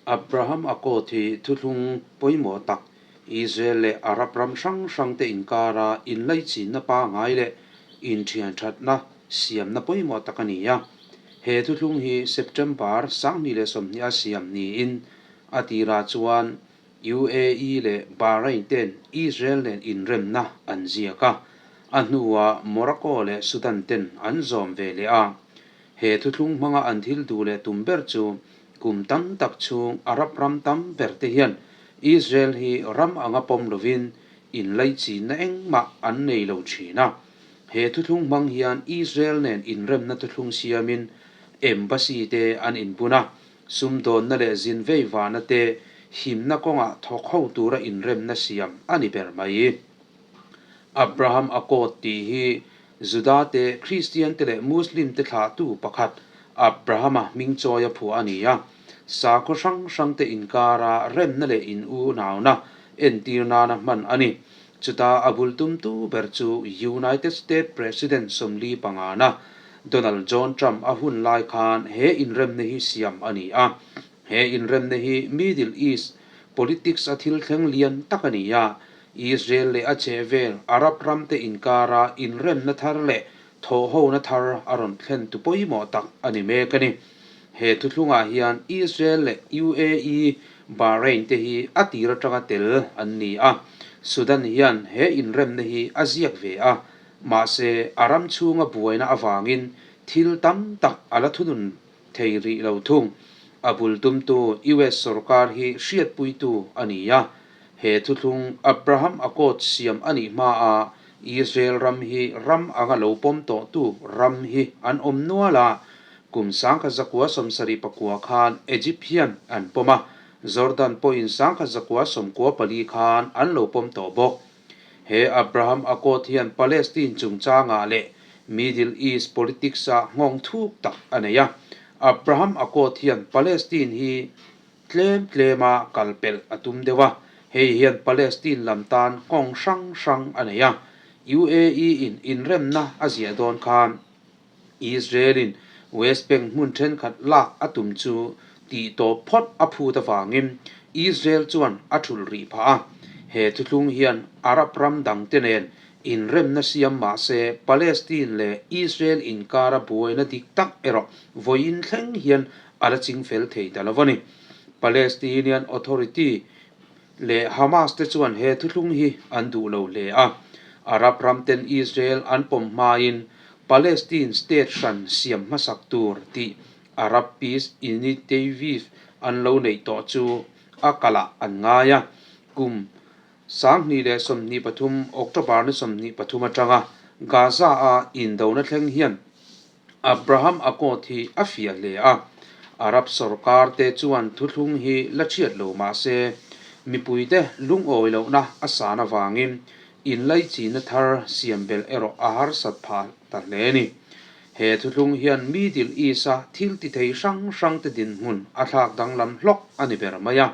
Abraham Accord hi thuthlung pawimawh tak, Israel leh Arab ram hrang hrangte inkara inlaichinna pangngai leh inthianthatna siamna pawimawh tak a ni a. He thuthlung hi September 2020 a siam niin a tirah chuan UAE leh Bahrain ten Israel nen inremna an ziak a, a hnuah Morocco leh Sudan ten an zawm ve leh a. He thuthlung hmanga an thil duh leh tum ber chu kum tam tak chhung Arab ram tam ber te hian Israel hi ram anga pawm lovin inlaichinna engmah an nei lo thin a. He thuthlung hmang hian Israel nen inremna thuthlung siamin embassy te an inbun a, sumdawnna leh zin vei vahna te himna kawngah thawk ho tura inremna siam a ni ber mai. Abraham Accord tih hi Juda te, Kristian te leh Muslim te thlahtu pakhat Abrahama hming chawi a phuah a ni a. Sakhaw hrang hrang te inkara remna leh in unauna entir nana hman a ni. Chuta a bul tumtu ber chu United States President 45na Donald John Trump a hun lai khan he inremna hi siam a ni a. He inremna hi Middle East politics a thil thleng lian tak a ni a, Israel leh a chhehvel Arab ramte inkara inremna thar leh thawhhona thar a rawn thlen tu pawimawh tak a ni mek a ni. He thuthlungah hian Israel leh UAE, Bahrain te hi a tir atanga tel an ni a, Sudan hian he inremna hi a ziak ve a, mahse a ram chhunga buaina avangin thil tam tak a la thunun thei rih lo thung. A bul tumtu US sorkar hi hriatpuitu a ni a. He thuthlung Abraham Accord siam a nih hmaa Israel ram hi ram anga lo pawm tawhtu ram hi an awm nual a. Kum 1974 khan Egypt hian an pawm a, Jordan pawhin 1994 khan an lo pawm tawh bawk. He Abraham Accord hian Palestine chungchangah leh Middle East politics-ah nghawng thuk tak a nei a. Abraham Accord hian Palestine hi tlem tlema kal pelh a tum deuh a, hei hian Palestine lam tan nghawng hrang hrang a nei a. UAE-in inremna a ziah dawn khan Israel-in West Bank hmun thenkhat lak a tum chu tih tawp phawt a phut avangin Israel chuan a thulh rih phah a. He thuthlung hian Arab ram dangte nen inremna siam mah se Palestine leh Israel inkara buaina dik tak erawh vawiin thleng hian a la ching fel thei ta lo a ni. Palestinian Authority leh Hamas te chuan he thuthlung hi an duh lo hle a. Arab ram ten Israel an pawm hmain Palestine state hran siam hmasak tur tih Arab Peace Initiative an lo neih tawh chu a kalah an ngai a. Kum 2023 October ni 23 atanga Gaza-a indona thleng hian Abraham Accord hi a fiah hle a, Arab sorkar te chuan thuthlung hi la thiat lo mah se, mipuite lungawi lohna a san avangin inlaichinna thar siam belh erawh a harsat phah ta hle a ni. He thuthlung hian Middle East-a thil ti thei hrang hrangte dinhmun a thlak danglam hlawk a ni ber mai a.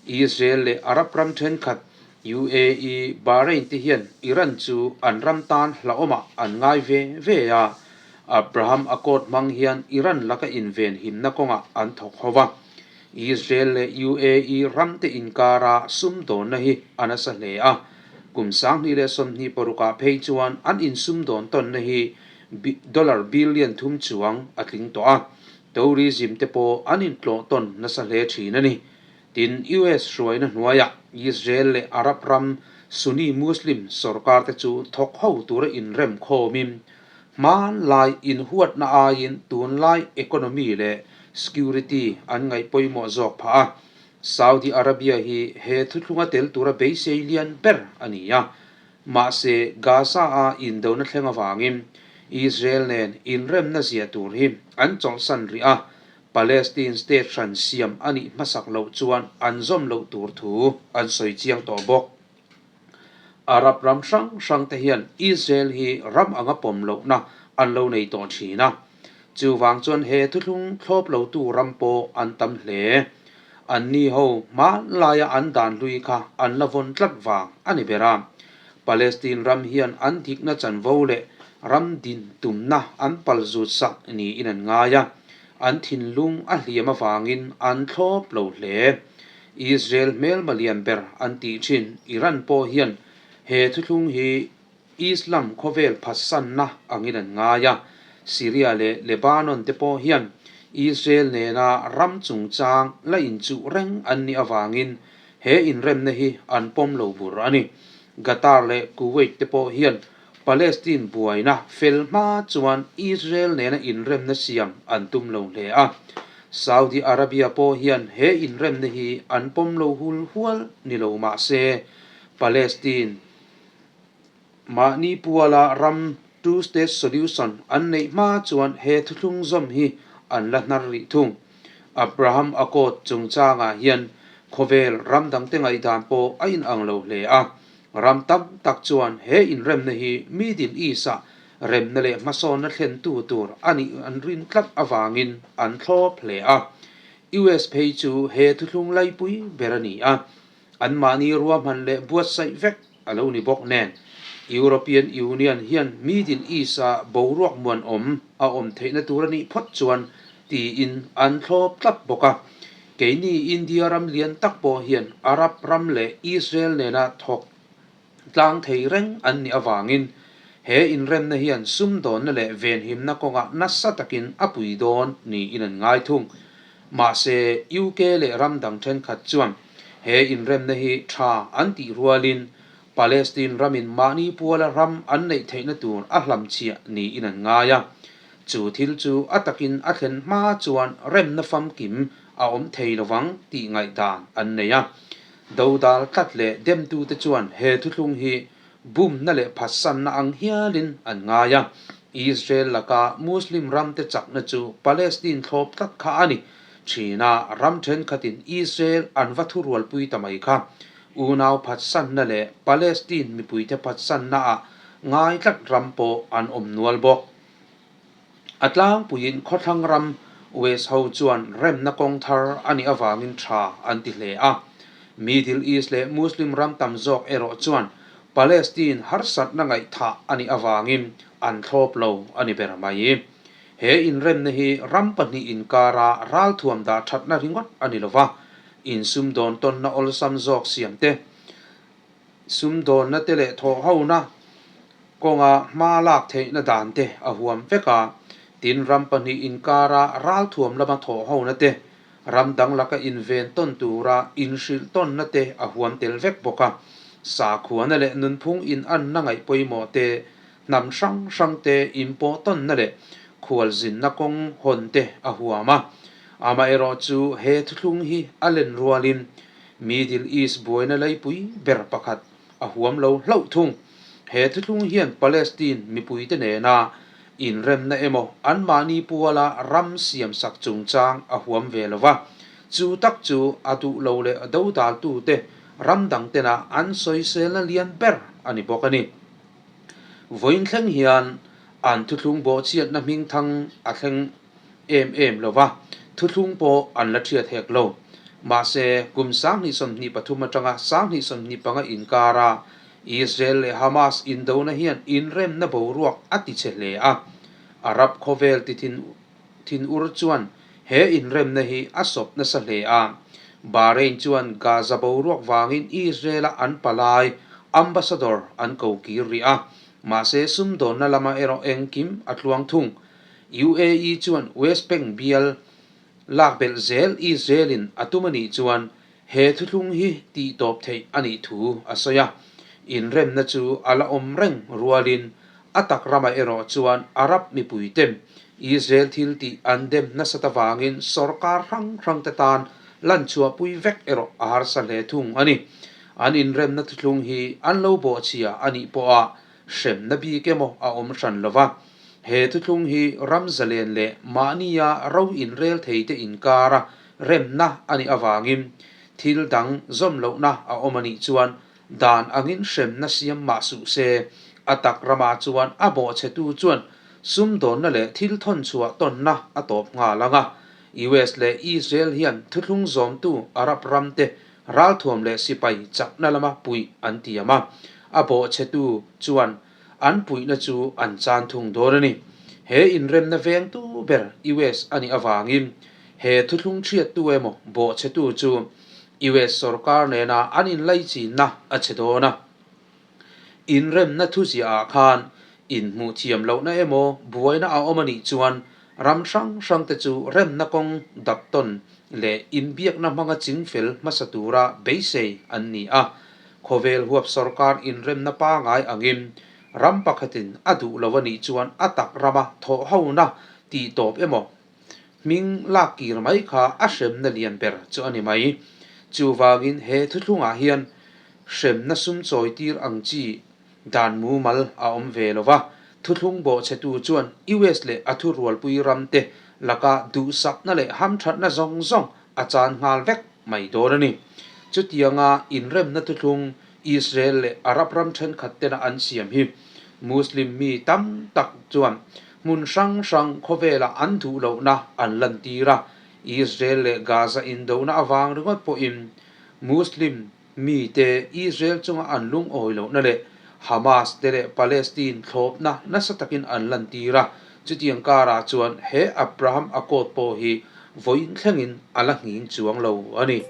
Israel leh Arab ram thenkhat UAE, Bahrain te hian Iran chu an ram tan hlauhawmah an ngai ve ve a, Abraham Accord hmang hian Iran laka inven himna kawngah an thawk ho va. Israel leh UAE ramte inkara sumdawnna hi a nasa hle a, kum 2026 ah phei chuan an insumdawn tawnna hi dollar billion thum chuang a tling tawh a, tourism te pawh an intlawh tawn nasa hle thin a ni. Tin, US hruaina hnuaiah Israel leh Arab ram Sunni Muslim sorkar te chu thawk ho tura inrem khawmin, hmanlai inhuatna aiin tunlai economy leh security an ngaih pawimawh zawk phah a. Saudi Arabia hi he thuthlunga tel tura beisei lian ber a ni a. Mahse, Gaza-a indona thleng avangin Israel nen inremna ziah tur hi an chawlhsan rih a, Palestine state hran siam a nih hmasak loh chuan an zawm loh tur thu an sawi chiang tawh bawk. Arab ram hrang hrang te hian Israel hi ram anga pawm lohna an lo nei tawh thin a. Chuvang chuan he thuthlung thlawp lotu ram pawh an tam hle. Anni ho hmanlaia an dan hlui kha an la vawn tlat vang a ni ber a. Palestine ram hian an dikna chanvo leh ram din tumna an palzut sak niin an ngai a. an thinlung a hliam avangin an thlawp lo hle. Israel hmelma lian ber an tih thin Iran pawh hian he thuthlung hi Islam khawvel phatsanna angin an ngai a, Syria leh Lebanon te pawh hian Israel nena ram chungchang la inchuh reng an nih avangin he inremna hi an pawm lo bur a ni. Qatar leh Kuwait te pawh hian Palestine buaina fel hma chuan Israel nena inremna siam an tum lo hle a. Saudi Arabia pawh hian he inremna hi an pawm lo hul hual ni lo mah se Palestine Mahni puala ram Two State Solution an neih hma chuan he thuthlung zawm hi an la hnar rih thung. Abraham Accord chungchangah hian khawvel ram dangte ngaihdan pawh a inang lo hle a. Ram tam tak chuan he inremna hi Middle East-ah remna leh hmasawnna thlentu tur a nih an rin tlat avangin an thlawp hle a. US phei chu he thuthlung laipui ber a ni a. Anmahni ruahman leh buatsaih vek a lo ni bawk nen, European Union hian Middle East-a boruak muanawm a awm theihna tur a nih phawt chuan tiin an thlawp tlat bawk a. Keini India ram lian tak pawh hian Arab ram leh Israel nena thawk tlang thei reng an nih avangin he inremna hian sumdawnna leh venhimna kawngah nasa takin a pui dawn niin an ngai thung. Mahse, UK leh ram dang thenkhat chuan he inremna hi tha an tih rualin Palestine ramin mahni puala ram an neih theihna tur a hlamchhiah niin an ngai a. Chu thil chu a takin a thlen hma chuan remna famkim a awm thei lovang tih ngaihdan an nei a. Dodal tlat leh demtute chuan he thuthlung hi bumna leh phatsanna ang hialin an ngai a. Israel laka Muslim ramte chakna chu Palestine thlawp tlat kha a ni. Thin a, ram thenkhatin Israel an va thurualpui ta mai kha. Unau phatsanna leh Palestine mipuite phatsannaah ngai tlat ram pawh an awm nual bawk. A tlangpuiin khawthlang ram West ho chuan remna kawng thar a nih avangin tha an ti hle a. Middle East leh Muslim ram tam zawk erawh chuan Palestine harsatna ngaihthah a nih avangin an thlawp lo a ni ber mai. He inremna hi ram pahnih inkara ralthuam dah thatna ringawt a ni lova, insumdawn tawnna awlsam zawk siam te, Sumdawnna te leh thawhhona kawnga hma lak theihna dan te a huam vek a, tin ram pahnih inkara ralthuam lama thawhhona te, ram dang laka inven tawn tura inhrilh tawnna te a huam tel vek bawk a. Sakhuana leh nunphung inanna ngaih pawimawh te, hnam hrang hrang te inpawh tawnna leh khualzinna kawng hawn te a huam a. Amaherawhchu he thuthlung hi a len rualin Middle East buaina laipui ber pakhat a huam lo hlauh thung. He thuthlung hian Palestine mipuite nena inremna emaw anmahni puala ram siamsak chungchang a huam ve lo va, chu tak chu a duh lo leh a dodaltute ram dang tena an sawiselna lian ber a ni bawk a ni. Vawiin thleng hian an thuthlung bawhchhiatna hmingthang a thleng em em lo va, thuthlung pawh an la thiat hek lo. Mahse, kum 2023 atanga 2025 inkara Israel leh Hamas indona hian inremna boruak a tichhe hle a. Arab khawvel ti thinur chuan he inremna hi a sawp nasa hle a. Bahrain chuan Gaza boruak vangin Israel-a an palai ambassador an ko kir rih a. Mahse, sumdawnna lama erawh engkim a tluang thung. UAE chuan West Bank bial lak belh zel Israel-in a tum a nih chuan he thuthlung hi tihtawp theih a nih thu a sawi a. Inremna chu a la awm reng rualin a tak ramah erawh chuan Arab mipuiten Israel thil tih an dem nasat avangin sorkar hrang hrangte tan lanchhuahpui vek erawh a harsa hle thung a ni. An inremna thuthlung hi an lo bawhchhia a nih pawha Hremna bik emaw a awm hran lo va, he thuthlung hi ram zalen leh mahnia ro inrel theite inkara remna a nih avangin thil dang zawm lohna a awm a nih chuan dan angin hremna siam mah suh se, a tak ramah chuan a bawhchhetu chuan sumdawnna leh thil thawnchhuah tawnna a tawp nghal ang a. US leh Israel hian thuthlung zawmtu Arab ramte Ralthuam leh sipai chakna lama puih an tiam a, a bawhchhetu chuan an puihna chu an chan thung dawn a ni. He inremna vengtu ber US a nih avangin he thuthlung chhiattu emaw bawhchhetu chu US sorkar nena an inlaichinna a chhe dawn a. Inremna thuziahah khan inhmuh thiam lohna emaw buaina a awm a nih chuan ram hrang hrangte chu remna kawng dap tawn leh inbiakna hmanga chingfel hmasa tura beisei an ni a. Khawvel huap sorkar inremna pangai angin ram pakhatin a duh lo a nih chuan a tak rama thawhhona tih tawp emaw hming lak kir mai kha a hremna lian ber chu a ni mai. Chuvangin he thuthlungah hian hremna sum chawi tir ang chi dan mumal a awm ve lo va, thuthlung bawhchhetu chuan US leh a thurualpui ramte laka duhsakna leh hamthatna zawng zawng a chan nghal vek mai dawn a ni. Chutianga inremna thuthlung Israel leh Arab ram thenkhat tena an siam hi Muslim mi tam tak chuan hmun hrang hrang khawvelah an duh lohna an lantir a, Israel leh Gaza indona avang ringawt pawhin Muslim mite Israel chunga an lungawi lohna leh Hamas te leh Palestine thlawpna nasa takin an lantir a, chutiang karah chuan he Abraham Accord pawh hi vawiin thlengin a la nghing chuang lo a ni.